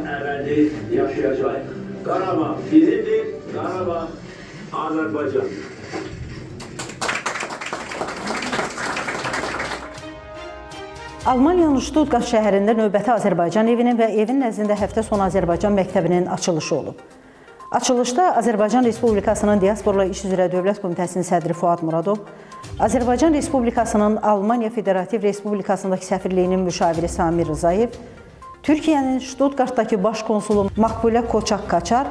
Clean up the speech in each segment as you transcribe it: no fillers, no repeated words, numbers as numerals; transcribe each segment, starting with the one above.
əbədi yaşayacaq. Qarabağ bizimdir, Qarabağ Azərbaycandır. Almaniyanın Stuttgart şəhərində növbəti Azərbaycan evinin və evin nəzdində həftə sonu Azərbaycan məktəbinin açılışı olub. Açılışda Azərbaycan Respublikasının Diasporla İş üzrə Dövlət Komitəsinin sədri Fuad Muradov, Azərbaycan Respublikasının Almaniya Federativ Respublikasındakı səfirliyinin müşaviri Samir Rzayev, Türkiyənin Stuttgartdakı baş konsulu Makbulə Koçak Kaçar,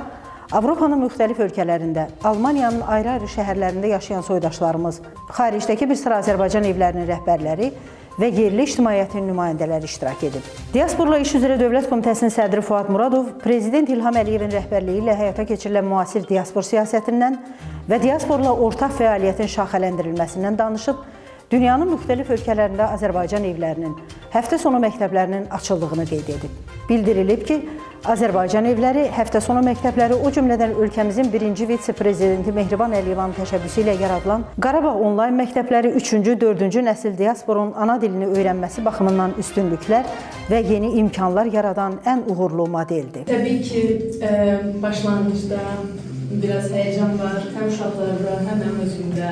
Avropanın müxtəlif ölkələrində, Almaniyanın ayrı-ayrı şəhərlərində yaşayan soydaşlarımız, xaricdəki bir sıra Azərbaycan evlərinin rəhbərləri və yerli ictimaiyyətin nümayəndələri iştirak edib. Diasporla İş üzrə Dövlət Komitəsinin sədri Fuad Muradov, Prezident İlham Əliyevin rəhbərliyi ilə həyata keçirilən müasir diaspor siyasətindən və diasporla ortaq fəaliyyətin şaxələndirilməsindən danışıb, dünyanın müxtəlif ölkələrində Azərbaycan evlərinin, həftə sonu məktəblərinin açıldığını qeyd edib. Bildirilib ki, Azərbaycan evləri, həftə sonu məktəbləri, o cümlədən ölkəmizin birinci vitse-prezidenti Mehriban Əliyevanın təşəbbüsü ilə yaradılan Qarabağ onlayn məktəbləri 3-cü, 4-cü nəsil diasporun ana dilini öyrənməsi baxımından üstünlüklər və yeni imkanlar yaradan ən uğurlu modeldir. Təbii ki, başlanğıcda biraz həyəcan var, həm uşaqlarda, həm mənim özümdə.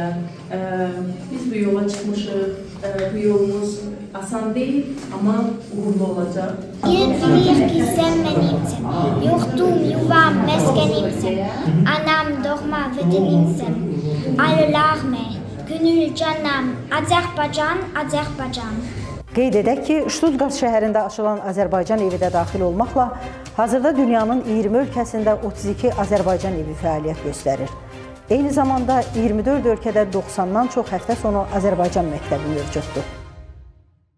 Biz bu yola çıxmışıq, bu yolumuz asan deyil, amma uğurlu olacaq. Il bilir ki sən mənimsən, yurdum, yuvam, məskənimsən, anam, doğma vətənimsən. Ayılar mə, könül canam, Azərbaycan, Azərbaycan. Qeyd edək ki, Stuttgart şəhərində açılan Azərbaycan evi də daxil olmaqla hazırda dünyanın 20 ölkəsində 32 Azərbaycan evi fəaliyyət göstərir. Eyni zamanda 24 ölkədə 90-dan çox həftə sonu Azərbaycan məktəbi mövcuddur.